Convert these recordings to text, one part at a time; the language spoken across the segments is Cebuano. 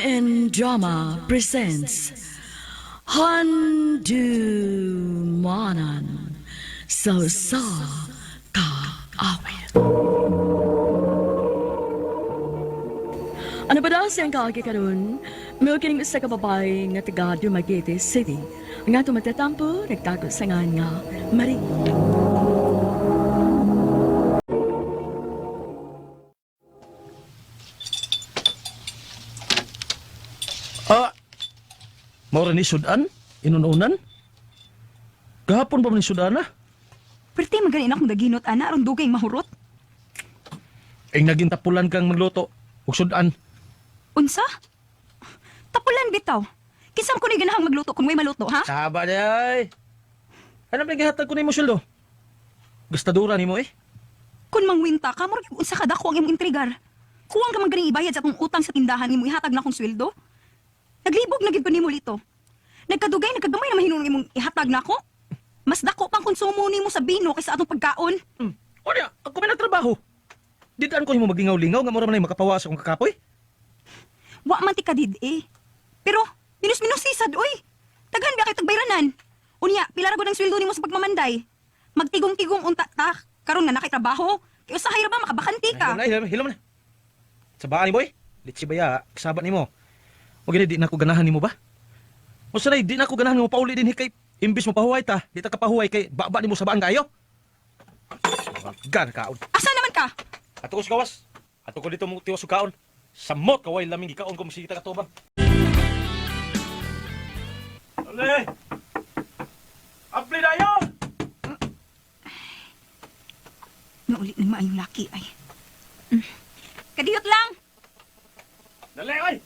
MN Drama presents Handumanan sa Usa Ka Awit. Ano ba daw siyang kaagi karon? Mao kining usa ka babae nga taga Dumaguete City. Nga tumatatampo, nagtago sa ngan nga Marie. Ah, maura ni sudan? Inununan? Gahapon pa man ni sudan ah? Perti man gani na akong daginot ana aron dugay mahurot. Ay naging tapulan kang magluto. Ug sudan. Unsa? Tapulan bitaw. Kinsa man ko ni ganahang magluto kung way maluto, ha? Saba day. Ano ba gihatag ko nimo sweldo? Gastadura nimo eh. Kun mangwinta ka, murag unsa ka dako ang imong intrigar. Kuwang ka man ganing ibayad sa akong utang sa tindahan nimo ihatag na akong sweldo. Naglibog na gid ko nimo lito. Nagkadugay nagkagamay na mahinungong imong ihatag nako. Mas dako pang konsumo nimo sa bino kaysa atong pagkaon. O niya, ako may nagtrabaho. Didaan ko nimo maglingaw-lingaw nga mura man ay makapawa sa akong kakapoy. Wa man ti kadid eh. Pero minus-minus sisad oy. Daghan ba kay tagbayranan? Unya, pila ra gud ang sweldo nimo sa pagmamanday. Magtigong-tigong unta ta karon nga nakay trabaho. Kay usahay ra ba makabakante ka? Hilom na, hilom, hilom na. Sabaan ni boy. Litsi baya, kasaba nimo. O gani di na ko ganahan nimo ba? O sanay di na ko ganahan nimo pauli din kay imbis mo pahuway ta, di ta kapahuway kay baba nimo sabaan kayo. Gan kaon. Asa naman ka? Ato ko sa gawas. Ato ko dito mo tiwas sa kaon. Samot kaway laming gikaon ko masige ta katubang. Ale! Apli dayon! Nauli ng maayong laki ay. Kadiyot lang. Dali oy!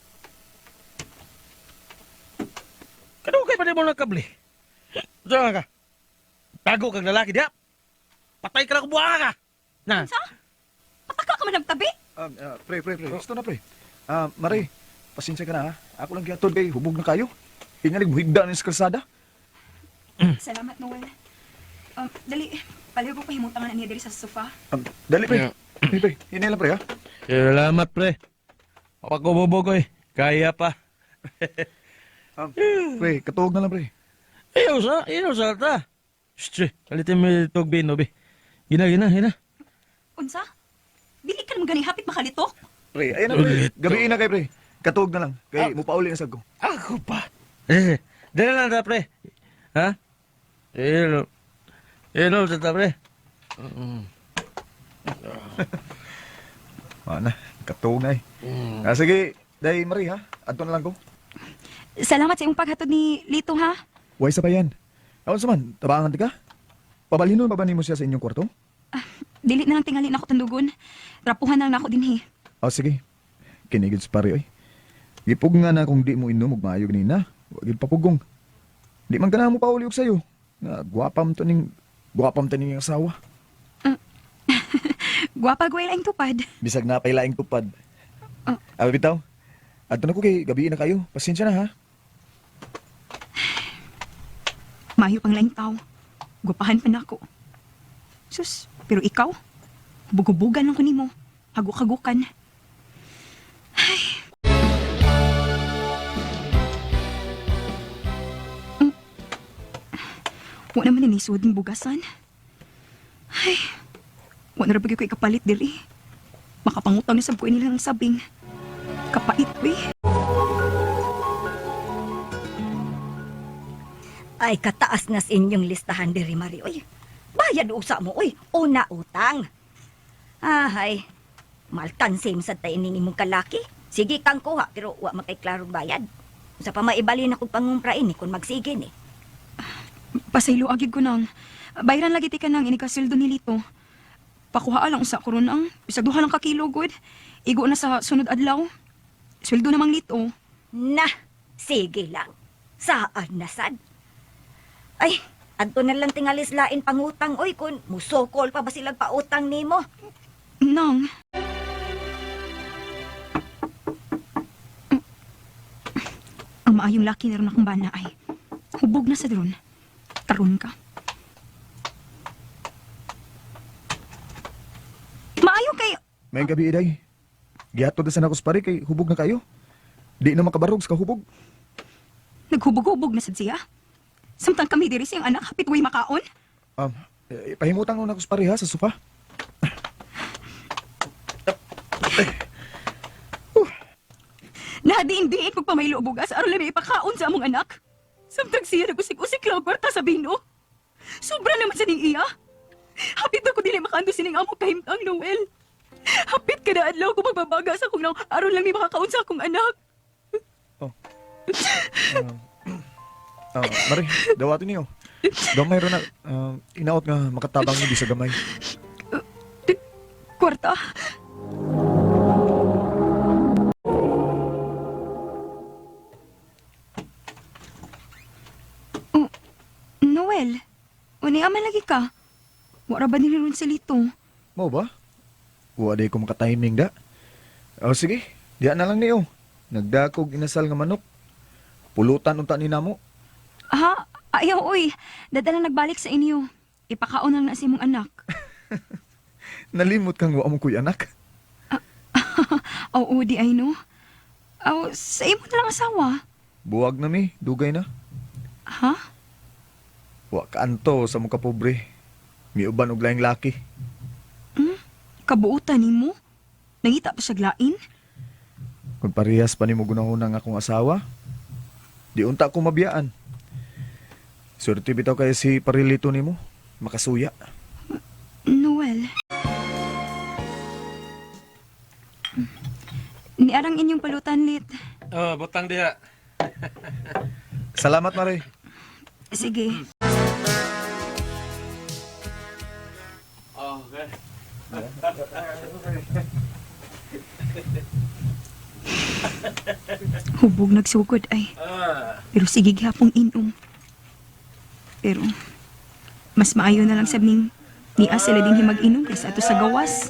Kadugay pa nimo nagkabli. Diyan ka. Tago kag lalaki diha. Patay ka na kung buha ka. Na. Unsa? Pataka ka man nagtabi. Pre, pre, pre. Gusto na, pre. Ah, Mare, pasensya ka na, ha. Ako lang gihatod kay hubog na kayo. Hingalig muhigda ni sa kalsada. Salamat Noel. Dali, palihog ko pahimutangan na niya diri sa sofa. Dali, pre. Yeah. Pre, pre. Hinay lang, pre, ha. Salamat pre. Papakububo ko eh. Kaya pa. Pre, katuog na lang, pre. Iyaw sa, iyaw sa ta. Shh, kalitin mo yung tugbi, no, be. Gina, gina, gina. Unsa? Dili ka naman gani hapit makalitok. Pre, ayan na, pre. Ulit. Gabi na kay, pre. Katuog na lang. Kay mupauli na sad ko. Ako pa. Eh, dala lang ta, pre. Ha? Ilo. Ilo sa ta, pre. Mana, katuog na eh. Ah, sige, day, Mare, ha. Adto na lang ko. Salamat sa imong paghatod ni Lito ha. Why sa pa yan? Aon sa man, tabangan ti ka? Pabalhinon pa ba nimo siya sa inyong kwarto? Dili na lang tingali nako tandugon. Rapuhan na lang nako dinhi. Ah, sige. Kinigid sa pare, oy. Gipug nga na kung di mo inom og maayo ganina. Wa gid papugong. Di man ganahan mo pauli og sayo. Nga gwapam to ning gwapam to ning asawa. Gwapa gway laing tupad. Bisag na pay laing tupad. Ah. Ah, bitaw. Adto na ko kay gabi na kayo. Pasensya na ha. Mayo pang laing tao. Gwapahan pa nako. Sus, pero ikaw, bugubugan lang ko nimo. Haguk-hagukan. Ay. Wa naman ni sud ng bugasan. Ay, wa na ra ba gyud ko ikapalit diri. Makapangutang ni sab ko nila ng sabing. Kapait, uy. Ay, kataas na sa inyong listahan diri, Mari. Uy, bayad usa mo, uy. Una utang. Ahay, maltansim sa tayo ning imong kalaki. Sige kang kuha, pero wa makay klarong bayad. Sa pa maibalin ako pangumprain ni kung magsige ni. Pasaylo agid ko nang. Bayran lagi ti ka nang inikasildo ni Lito. Pakuha lang usa ko ron ang bisag duha lang ka kilo gud. Igo na sa sunod adlaw. Sweldo namang Lito. Na, sige lang. Saan na sad? Ay, adto na lang tingalis lain pangutang, oy, kun musokol pa ba silang pautang nimo? Nang. Ang maayong laki na ron akong bana ay hubog na sa drone. Karon ka. Maayo kay May gabi iday. Gihatod na sa nako sa pare kay hubog na kayo. Di na makabarog sa kahubog. Naghubog-hubog na sad siya. Samtang kami diri siyang anak hapit way makaon. Pahimutang nun ako sa pareha sa sofa. Nadiin-diin kog pamaylo og bugas aron lang ipakaon sa among anak. Samtang siya nagusik-usik lang og kwarta sa bino. Sobra naman sa ning iya. Hapit na ko dili makaando sining among kahimtang, Noel. Hapit kada adlaw ko magbabaga sa akong naong aron lang mi makakaon sa akong anak. Mari, dawatin niyo. Gamay ro na, inaot nga makatabang ni sa gamay. Kwarta. Oh, Noel, uni ama lagi ka. Wara ba nila ron sa lito? Mao ba? Wa day ko makatiming da. O sige, diya na lang niyo. Nagdakog inasal nga manok. Pulutan unta ni namo. Ha? Ayaw, oy. Dadala nagbalik sa inyo. Ipakaon lang na sa imong anak. Nalimot kang wa mo kuy anak. Oo, di ay no. Aw, sa imo na lang asawa. Buwag na mi, dugay na. Ha? Wa kaanto sa mga pobre. Miuban og laing laki. Hmm? Kabuutan nimo? Nangita pa siya lain? Kung parehas pa nimo gunahon ang akong asawa, di unta ko mabiyaan. Swerte bitaw kay si parilito nimo, makasuya. Noel. Niarang inyong palutan, Lit. Oh, butang diha. Salamat, Mare. Sige. Okay. Hubog nagsugod ay. Pero sige gihapong inom. Pero mas maayo na lang sab ning niya sila din himag-inom kaysa ato sa gawas.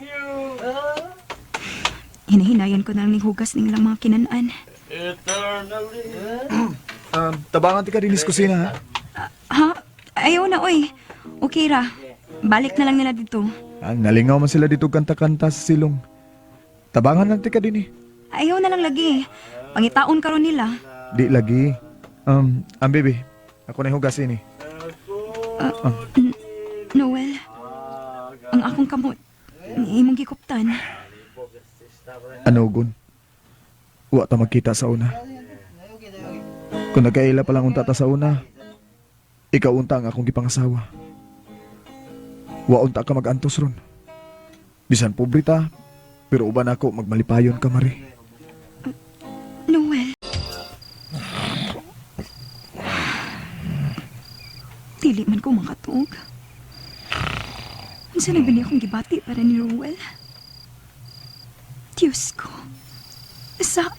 Hinahinayan ko na lang ning hugas ning ilang mga kinanaan. Tabangan ti ka din sa kusina, ha? Ha? Ayaw na oy. Okay ra. Balik na lang nila dito. Ah, nalingaw man sila dito kanta-kanta sa silong. Tabangan lang ti ka din eh. Ayaw na lang lagi. Pangitaon karon nila. Di lagi. Ang baby, ako na hugasin eh. Noel, ang akong kamot, imong gikuptan. Ano, Gun? Wa ta magkita sa una. Kung nagkaila pa lang unta ta sa una, ikaw unta ang akong gipangasawa. Wa unta ka magantos ron. Bisan pobre ta, pero uban ako magmalipayon ka, Mari. Noel. Dili man ko makatuog. Unsa na ba niya akong gibati para ni Noel? Diyos ko. Sa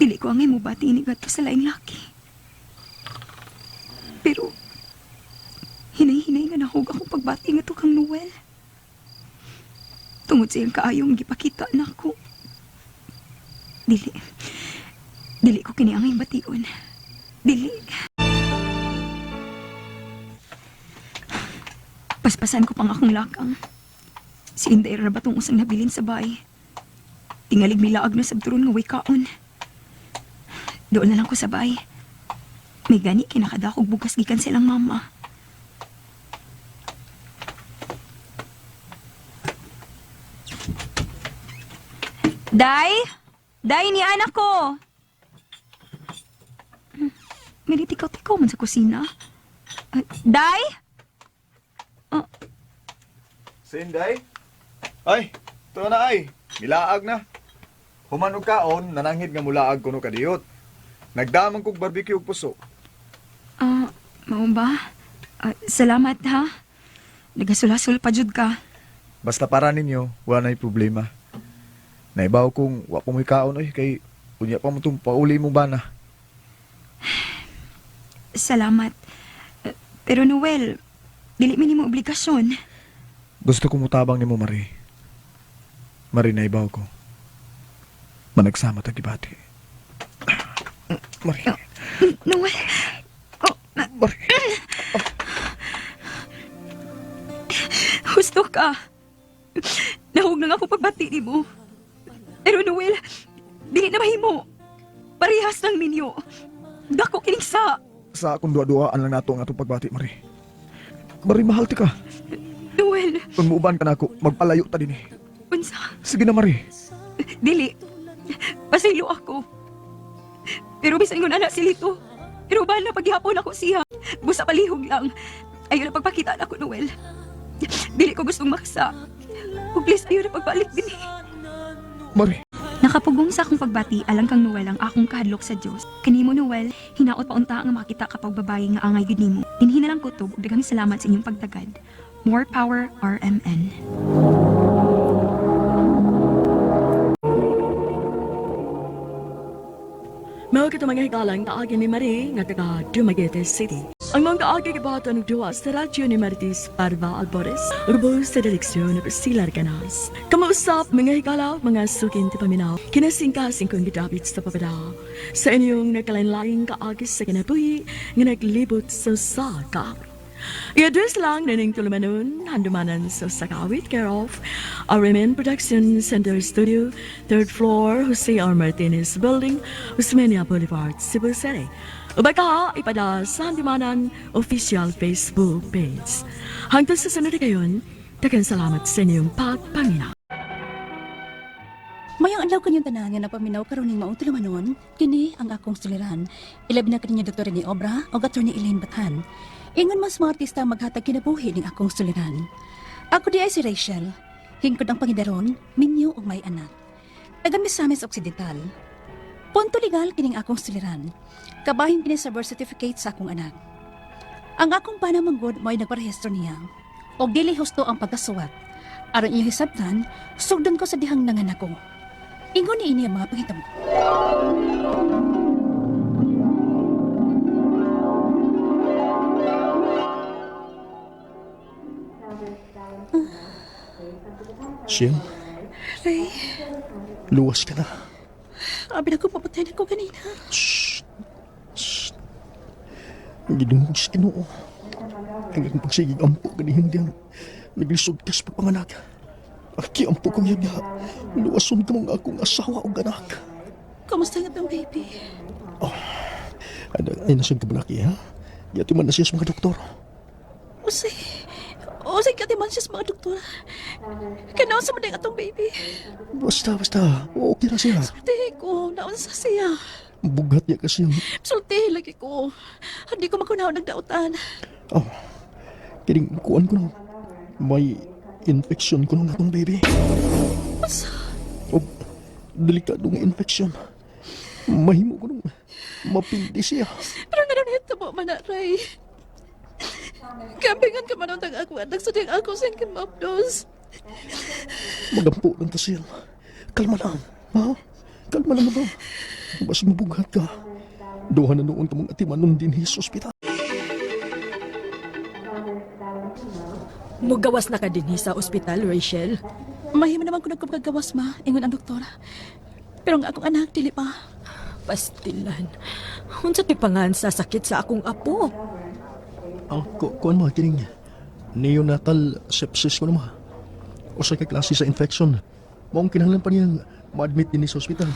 dili ko angay mobati ini ngadto sa laing laki. Pero hinay-hinay nga nahug akong pagbati ngadto kang Noel. Tungod sa iyang kaayong gipakita nako. Dili. Dili ko kini angay bation. Dili. Paspasan ko pang akong lakang. Si Inday ra ba tong usang nabilin sa bahay? Tingalig milaag na sabturon nga way kaon. Doon na lang ko sa bahay. May gani kinakadakog bugas gikan silang mama. Day? Day, ni anak ko! May tikaw-tikaw man sa kusina. Ah, Day? Sinday? Ay, ito na ay. Milaag na. Human og kaon, nananghid nga mulaag kuno kadiyot. Nagdamang kog barbecue ug puso. Ah, mao ba? Ah, salamat ha. Nagasulasol pa jud ka. Basta para ninyo, wala na'y problema. Naibaw kong wa pa mo'y kaon oy kay unya pa mo tong pauli mo bana. Salamat. Eh, pero Noel, dili mi nimo obligasyon. Gusto ko mutabang nimo Mari. Mari naibaw ko. Managsama ta gibati. Mari. Noel. Oh, Mari. husto ka. Nahug na nga ako pagbati nimo. Pero Noel, Dili na mahimo. Parehas lang ninyo. Dako kining sa. Sa akong duwa-duaan lang nato ang atong pagbati, Mari. Mari, mahal ti ka. Noel, Kung muuban ka nako, magpalayo ta dinhi. unsa? Sige na, Mari. Dili. Pasaylo ako. Pero bisan ingon ana si Lito. Pero ba na paghihapon ako siya. Busa palihog lang. Ayaw na pagpakita na ako, Noel. Dili ko gustong makasa. Ug please, ayaw na pagbalik din. Mari. Nakapugong sa akong pagbati alang kang Noel ang akong kahadlok sa Dios. Kanimo Noel, hinaot pa unta nga makita ka pag babae nga angay gid nimo. Dinhi na lang kutob ug daghang salamat sa inyong pagtagad. More power RMN. Mao kato mga higalang kaagi ni Marie nga taga Dumaguete City. Ang mga kaagi gibuhaton og duwa sa radyo ni Marites Parva Albores, ug sa direksyon ni Priscilla Arcanas. Kamausap mga higala, mga sukin ti paminaw, kinasingkasing kong gidapit sa papada. Sa inyong nagkalain-laing kaagi sa kinabuhi nga naglibot sa usa ka I-address lang nining tulumanon, handumanan sa Sakawit, care of RMN Production Center Studio, third floor, Jose R. Martinez Building, Osmeña Boulevard, Cebu City. O baka ipada sa Handumanan official Facebook page. Hangtod sa sunod kayon, daghang salamat sa inyong pagpangina. Mayang adlaw kanyang tanan nga napaminaw karon ning maong tulumanon, kini ang akong suliran. Ilabi na kaninya Dr. Rene Obra o Attorney Elaine Bathan. Ingon mas mga artista ang maghatag kinabuhi ning akong suliran. Ako di ay si Rachel. Hingkod ang pangidaron, minyo ug may anak. Taga Misamis Occidental. Punto legal kining akong suliran. Kabahin kini sa birth certificate sa akong anak. Ang akong panamanggod mo'y nagparehistro niya. Og dili husto ang pagkasuwat. Aron iyong hisabtan, sugdon ko sa dihang nanganak ko. Ingon ni ini ang mga pangitabo. Shell, Ray, luwas ka na. abi na ko papatay na ko kanina. Shh! Shh! Gidungog sa Ginoo. Ang akong pagsigig ampo ganihang diyang naglisod ka sa pagpanganak. Aki ampo kong yan nga. Luwason ka mong akong asawa o anak. Kumusta nga tong baby? Ay, ay nasaan ka ba laki, ha? Yati man na siya sa mga doktor. Usay, usay ka man siya sa mga doktor. Kanaon sa man atong baby. Basta, basta. Okay na siya. Sultihi ko, naon sa siya. Bughat niya kasi ang... Sultihi lagi ko. Hindi ko makunaw nagdautan. Oh, kining kuan ko no. May infection ko nung atong baby. Unsa? O, delikado nga infection. Mahimo ko nung mapildi siya. Pero nga nahitabo man na, Ray. Kambingan ka man ang ako anak sa diyang ako sa kimapdos. Magampo lang ta siya. Kalma lang, ha? Kalma lang ba? Basta mabughat ka. Duha na noon kamong atimanon din sa ospital. Mugawas na ka dinhi sa ospital, Rachel. Mahimo naman ko nagkapagawas ma, ingon ang doktora. Pero ang akong anak, dili pa. Pastilan. Unsa ti pangan sa sakit sa akong apo? Ang kuan mo, kining neonatal sepsis ko naman. Usa ka klase sa infection. Maong kinahanglan pa niyang ma-admit din sa ospital.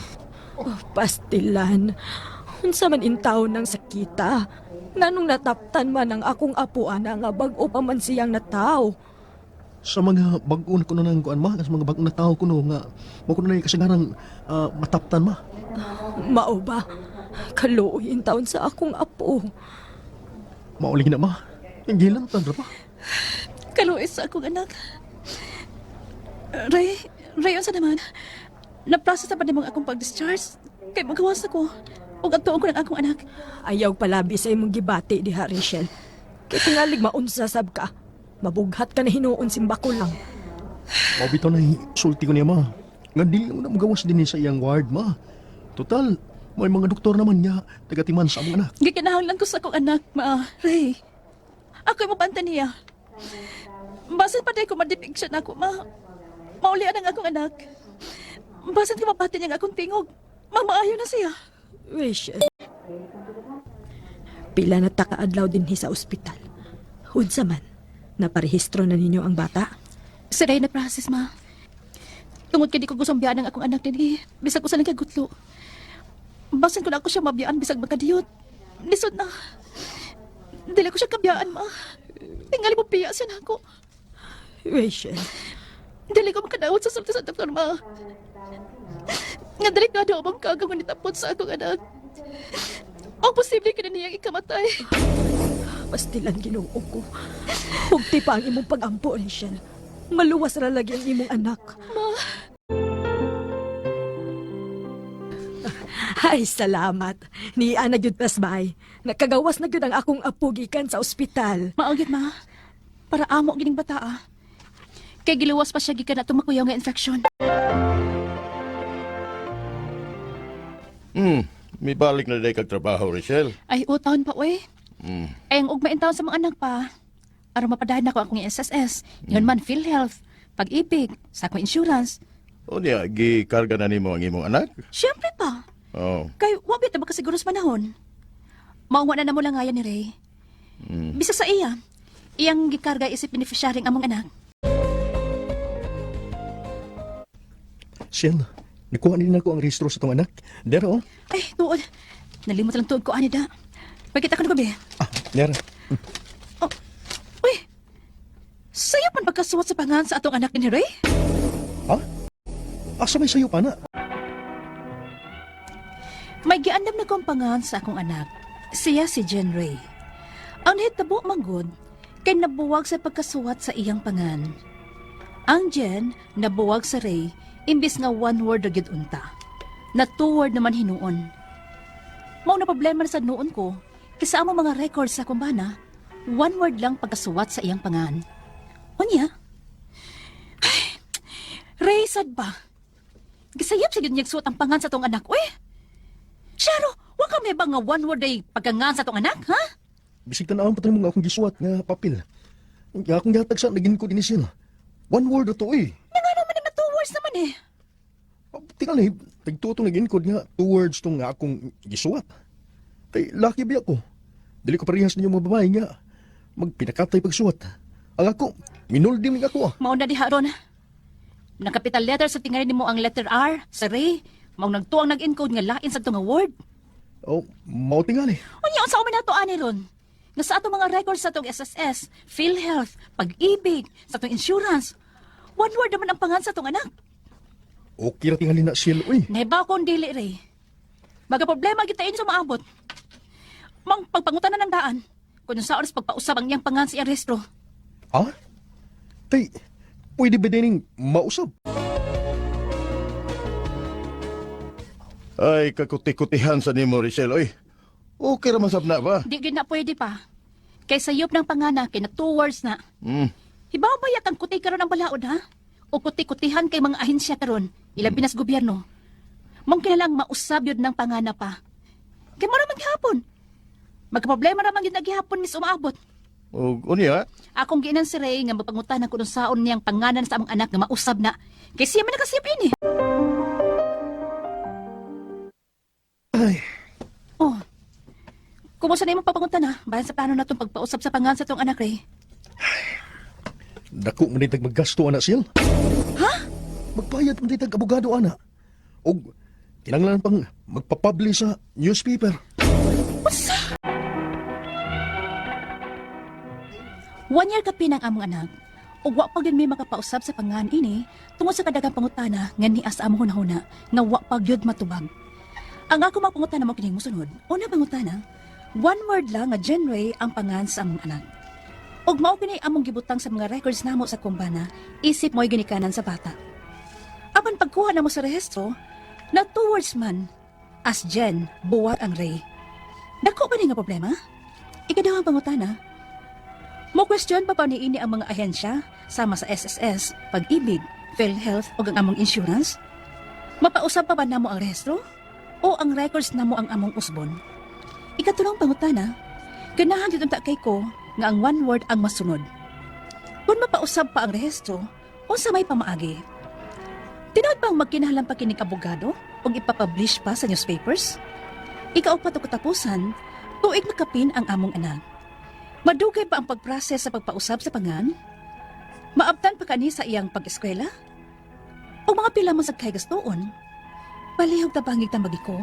Oh, pastilan. Unsa man intaw ng sakita? Nganong nataptan man ang akong apo ana nga bag-o pa man siyang nataw. Sa mga bag-o na kuno ng kuan ma, sa mga bag-o na tao kuno nga mo kuno na kasagarang mataptan ma. Mao ba? Kaluoy taon sa akong apo. Mauling na ma. Ang gilantan ra pa. Kaluis sa akong anak. Ray, Ray, unsa naman? Na-process na pa nimong akong pag-discharge. Kay magawas ako. Ug adtuon ko ng akong anak. Ayaw palabi sa imong gibati diha, Rachel. Kay tingalig maunsa sab ka. Mabughat ka na hinuon simbako lang. Mao bitaw na sulti ko niya ma. Nga dili mo na magawas din sa iyang ward ma. Total, may mga doktor naman niya tagatiman sa among anak. Gikinahanglan ko sa akong anak, ma. Ray, ako'y mabanta niya. Basan pa ko madepik siya na ako, ma. Maulian ang akong anak. Basan ko mabati niya ang akong tingog. Mamaayo na siya. Rachel. Pila na takaadlaw dinhi sa ospital. Unsa man, naparehistro na ninyo ang bata? Si Ray na process, ma. Tungod kay di ko gustong biyaan ang akong anak dinhi, bisag usa lang ka gutlo. Basin ko na ako siya mabiyaan bisag makadiyot. Lisod na. Dili ko siya kabiyaan, ma. Tingali mo piya siya nako. Rachel, Dili ko makadawat sa sulti sa doktor, ma. Nga delikado ang kagawin nitapot sa akong anak. O posible ka na niyang ikamatay. Pastilan Ginoo ko. Hugti pa ang imong pagampo, Rachel. Maluwas ra lagi ang imong anak. Ma. Ay, salamat. Ni ana gyud tas bay. Nakagawas na gyud ang akong apo gikan sa ospital. Maugit, ma. Para amo gining bata, ah. Kay giluwas pa siya gikan na tumakuyaw nga infection. May balik na day kag trabaho, Rachel. Ay, o, taon pa, uy. Ay, ang ugma taon sa mga anak pa. Aron mapadahan nako akong SSS. Yun man, PhilHealth, Pag-ibig, sa akong insurance. O niya, gikarga na nimo ang imong anak? Siyempre pa. Oh. Kay, wa ba ta makasiguro sa panahon? Mauwa na namo lang ni Ray. Bisa sa iya, iyang gikarga isip beneficiary ang among anak. Shell, nakuha nila ko ang rehistro sa tong anak. Dera oh. Ay, tuod. Nalimot lang tuod ko, ani da. Pagkita ko na gabi. Ah, dera. Oh, uy! Sayo man pagkasuwat sa pangan sa atong anak ni Ray? Ha? Asa may sayo pa na? May giandam na kong pangan sa akong anak. Siya si Jen Ray. Ang nahitabo manggod, kay nabuwag sa pagkasuwat sa iyang pangan. Ang Jen nabuwag sa Ray, imbis nga one word ra gyud unta. Na two word naman hinuon. Mao na problema na sa noon ko, kaysa among mga records sa akong bana, one word lang pagkasuwat sa iyang pangan. Unya? Ay, Ray, sad ba? Gisayap sa gyud niyang suwat ang pangan sa tong anak, uy! Sharo, wa ka may ba nga one word ay pagkangan sa tong anak, ha? Bisig tanawon pa nga akong gisuwat nga papel. Nga akong gihatag sa nagin ko din ni Shell. One word na to eh. Nga nga naman na two words naman eh. Tingali, tagtuo tong nagin ko nga two words tong nga akong gisuwat. Kay laki biya ko. Dili ko parehas ninyo mga babae nga magpinakatay pagsuwat. Ang ako, minuldim ni ako ah. Mao na diha ron. Nakapital letter sa tingali nimo ang letter R sa Ray. Mao nagtuang nag-encode nga lain sa nga word. Oh, mao tingali. Unya unsa man nato ani ron? Nga sa atong mga records sa atong SSS, PhilHealth, Pag-ibig, sa atong insurance. One word naman ang pangan sa atong anak. Okay ra tingali na Shell uy. Nahibaw kong dili, Ray. Baga problema kita inyo sa maabot. Mang pagpangutan na ng daan. Kung sa oras pagpausap ang iyang pangan sa iyang restro. Ha? Kay, pwede ba din mausap? Ay, kakuti-kutihan sa nimo, Rachel, oy. Okay ra man sab na ba? Di gyud na pwede pa. Kay sayop ng pangana kay na two words na. Hibaw ba yak ang kuti karon ang balaod ha? O kuti-kutihan kay mga ahensya karon, ilabi na sa gobyerno. Mong kinalang mausab yun ng pangana pa. Kay mo raman gihapon. Magkaproblema raman yun na gihapon mis umaabot. O unya, Akong giinan si Ray nga mapangutan ang kung saon niyang panganan sa among anak nga mausab na. Kay siya man nakasip ini. Ay, Oh. Kumusta na imong papangutan ha? Bayan sa plano na itong pagpausab sa pangan sa tong anak, Ray. dako man ditag maggasto ana Shell. Ha? Magbayad man ditag abogado ana. Og kinahanglan pang magpa-publish sa newspaper. Unsa? One year kapin ang among anak. Ug wa pa gyud mi makapausab sa pangan ini tungod sa kadaghang pangutana nga niya sa among hunahuna nga wa pa gyud matubag. Ang ako mga pangutana mo kining mosunod. Una pangutana, one word lang nga genre ang pangan sa among anak. Ug mao kini among gibutang sa mga records namo sa kumbana, isip mo'y ginikanan sa bata. Apan pagkuha namo sa rehistro, na two words man, as Jen, buwag ang Ray. Dako ba ni nga problema? Ikadawang pangutana. Mo question pa pa niini ang mga ahensya sama sa SSS, Pag-ibig, PhilHealth ug ang among insurance? Mapausab pa ba namo ang rehistro? O ang records namo ang among usbon? Ikatulong pangutana, ganahan jud unta kay ko nga ang one word ang masunod. Kung mapausab pa ang rehistro, unsa may pamaagi? Tinuod bang magkinahanglan pa kining abogado ug ipapublish pa sa newspapers? Ikaupat o katapusan, tuig nakapin ang among anak. Madugay ba ang pagproses sa pagpausab sa pangan? Maabtan pa kani sa iyang pag-eskwela? O mga pila man sa kay gastuon. Palihog tabangig tambagi ko.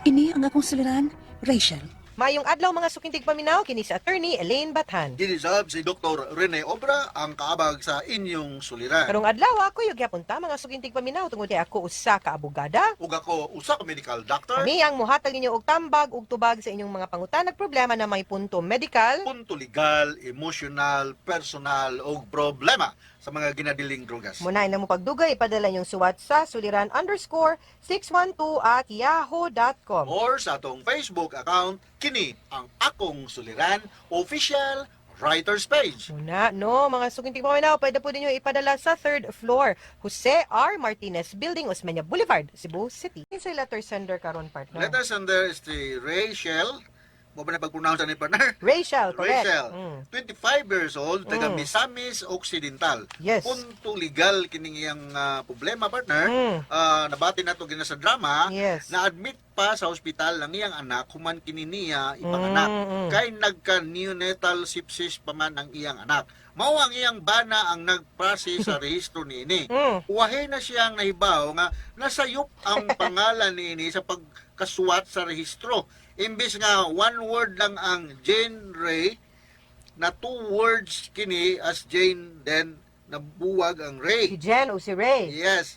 Ini ang akong suliran, Rachel. Maayong adlaw, mga suking tigpaminaw, kini si Attorney Elaine Bathan. Ginisab si Dr. Rene Obra ang kaabag sa inyong suliran. Karong adlaw ako yung gyapon ta, mga suking tigpaminaw, tungod kay ako usa ka abogada. Ug ako usa ka medical doctor. Kami ang muhatag ninyo og tambag ug tubag sa inyong mga pangutanag problema na may punto medical, punto legal, emotional, personal ug problema sa mga ginadiling drogas. Muna na mo pagdugay, ipadala inyong suwat sa suliran_612@yahoo.com. Or sa atong Facebook account, kini ang Akong Suliran Official Writers Page. Muna, no, mga suking tigpaminaw, pwede po ninyo ipadala sa third floor, Jose R. Martinez Building, Osmeña Boulevard, Cebu City. Sa letter sender karon, partner. Letter sender is si Rachel. Mo ba na pag-pronounce ni partner? Rachel, correct. Rachel, 25 years old, taga Misamis Occidental. Yes. Punto legal kining iyang problema, partner. Nabati na to gina sa drama. Yes. Na-admit pa sa ospital ang iyang anak human kini niya ipanganak. Kay nagka neonatal sepsis pa man ang iyang anak. Mao ang iyang bana ang nagprocess sa rehistro niini. Uwahe na siyang nahibaw nga nasayop ang pangalan niini sa pagkasuwat sa rehistro. Imbis nga one word lang ang Jane Ray, na two words kini as Jane, then nabuwag ang Ray. Si Jen o si Ray. Yes.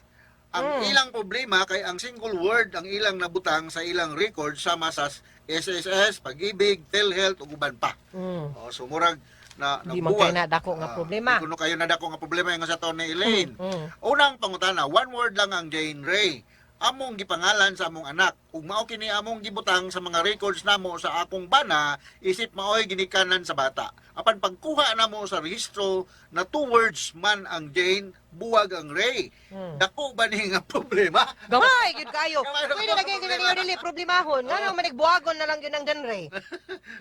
Ang ilang problema kay ang single word ang ilang nabutang sa ilang record sama sa SSS, Pag-ibig, PhilHealth ug uban pa. Oh, so murag na Di man nabuwag. kayo na dako nga problema. Di kuno kayo na dako nga problema yung sa ni Elaine. Unang pangutana, one word lang ang Jane Ray. Among gipangalan sa among anak ug mao kini among gibutang sa mga records namo sa akong bana isip maoy ginikanan sa bata. Apan pagkuha namo sa rehistro na two words man ang Jane, buwag ang Ray. Dako ba ni nga problema? Gamay, gyud kayo. Gamay ra Pwede na kayo problema. ganyan dili problemahon. Nga nang manigbuwagon na lang yun ang Jen Ray.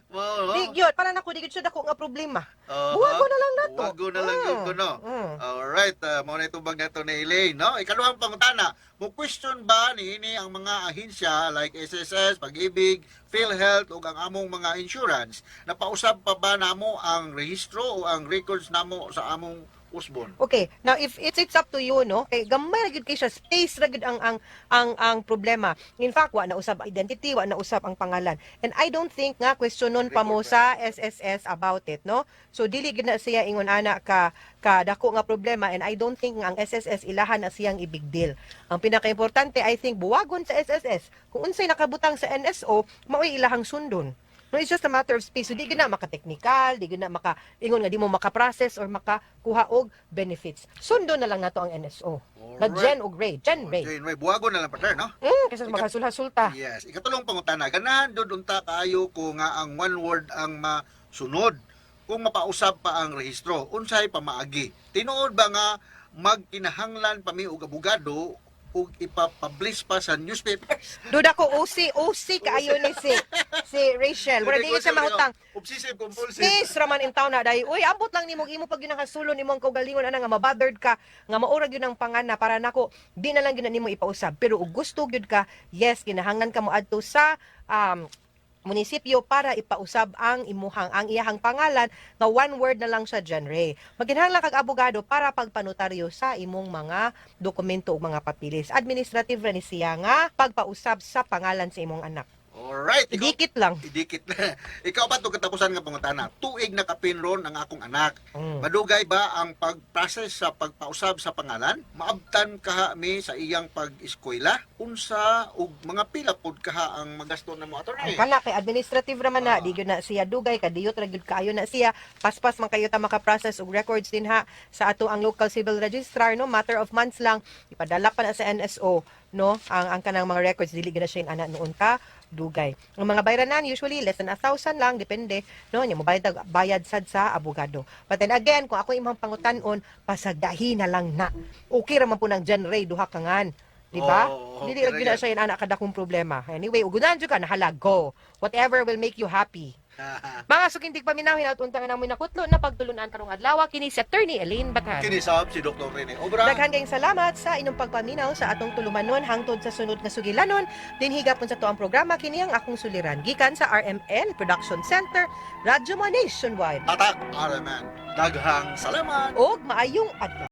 Mao, Di gyud, para nako di gyud siya dako nga problema. Aha. Buwagon na lang nato. Buwagon na lang yun ko, no? Alright, mao na itubag nato ni Elaine, no? Ikaduhang pangutana, mo question ba niini ang mga ahensya like SSS, Pag-ibig, PhilHealth ug ang among mga insurance? Napausab pa ba namo ang rehistro o ang records namo sa among usbon? Okay, now if it's up to you, no? Kay gamay ra gyud kay siya, space ra gyud ang problema. In fact, wa na usab ang identity, wa na usab ang pangalan. And I don't think nga questionon pa mo sa SSS about it, no? So dili gyud na siya ingon ana ka ka dako nga problema and I don't think nga ang SSS ilahan na siyang i-big deal. Ang pinakaimportante, I think, buwagon sa SSS. Kung unsay nakabutang sa NSO, mao'y ilahang sundon. No, it's just a matter of space. So, di gyud na maka-technical, di gyud na maka ingon nga di mo maka-process or makakuha og benefits. Sundon na lang nato ang NSO. Na Alright. Jen og Ray, Jen Ray. Jane Ray, buwagon na lang partner, no? Kasi makasulha-sulta. Yes. Ikatulong pangutana, ganahan doon unta kaayo ko nga ang one word ang masunod kung mapausab pa ang rehistro. Unsay pamaagi? Tinuod ba nga magkinahanglan pa mi og abogado ug ipapublish pa sa newspapers? Duda ko OC, OC kaayo ni si Rachel. Wala di siya mahutang. Obsessive compulsive. Space raman in town na dai. Uy, ambot lang nimo imo pag yun ang hasulon nimo ang kaugalingon ana nga mabothered ka nga maurag yun ang pangana para nako di na lang gyud na nimo ipausab. Pero og gusto gyud ka, yes, kinahanglan ka moadto sa munisipyo para ipausab ang imuhang ang iyahang pangalan nga one word na lang siya, John Ray. Maginahanglan kag abogado para pagpanotaryo sa imong mga dokumento ug mga papilis. Administrative ra ni siya nga pagpausab sa pangalan sa imong anak. Alright. Ikaw, Idikit lang. Idikit na. Ikaw ba ito katapusan nga pangutana? Tuig na kapin ron ang akong anak. Madugay ba ang pag-process sa pagpausab sa pangalan? Maabtan kaha mi sa iyang pag-eskwela? Unsa ug mga pila pod kaha ang magasto na mo, attorney? Ang kana kay administrative raman na, di gyud na siya dugay kadiyot ra gyud kaayo na siya. Paspas man kayo ta maka-process og records din ha sa ato ang local civil registrar, no, matter of months lang ipadala pa na sa NSO, no, ang kanang mga records. Dili gyud na siya yung ana noon ka dugay. Ang mga bayranan usually less than 1,000 lang, depende, no, nya mobayad bayad sad sa abogado. But then again, kung ako imong pangutan-on, pasagdahi na lang na. Okay ra man po ng John Ray duha ka ngan. Di ba? Oo, Dili ra okay gyud ra na yan. siya yung anak kadakong problema. Anyway, ugunan jud ka nahala go. Whatever will make you happy. Mga sukintig paminaw, hinaut-unta nga namoy nakutlo na pagtulunan karong adlaw kini si Attorney Elaine Batan. Kinisab si Dr. Rene Obra. Daghan kayong salamat sa inyong pagpaminaw sa atong tulumanon hangtod sa sunod nga sugilanon. Dinhi gapon sa tuang programa kini ang Akong Suliran gikan sa RMN Production Center, Radyo Mo Nationwide. Tatak RMN. Daghang salamat. Og maayong adlaw.